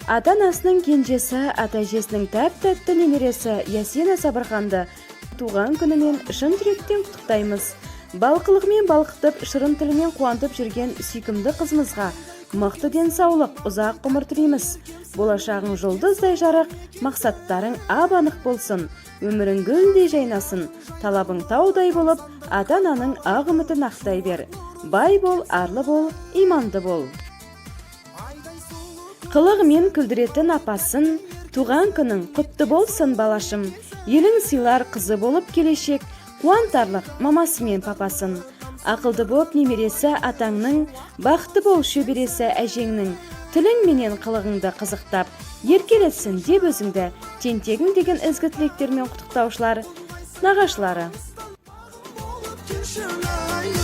Ата-анасының кенжесі, ата-әжесінің тәп-тәтті немересі Ясина Сабырханды туған күнімен шын жүректен құттықтаймыз. Балқылығымен балқытып, шырын тілімен қуантып жүрген сүйкімді қызымызға мықты денсаулық, ұзақ ғұмыр тілейміз. Болашағың жұлдыздай жарық, мақсаттарың ап-анық болсын, өмірің гүлдей жайнасын, талабың таудай болып, ата-ананың ақ үмітін ақтай бер. Бай бол, арлы бол, иманды бол. Қылығымен күлдіретін апасын, туған күнің құтты болсын, балашым. Елің сыйлар қызы болып келешек, қуантарлық мамасы мен папасын. Ақылды боп немересі атаңның, бақытты бол шөбересі әжеңнің. Тілің менен қылығыңды қызықтап, еркелетсін деп өзіңді тентегің деген ізгі тілектермен құттықтаушылар, нағашылары. Болып келші.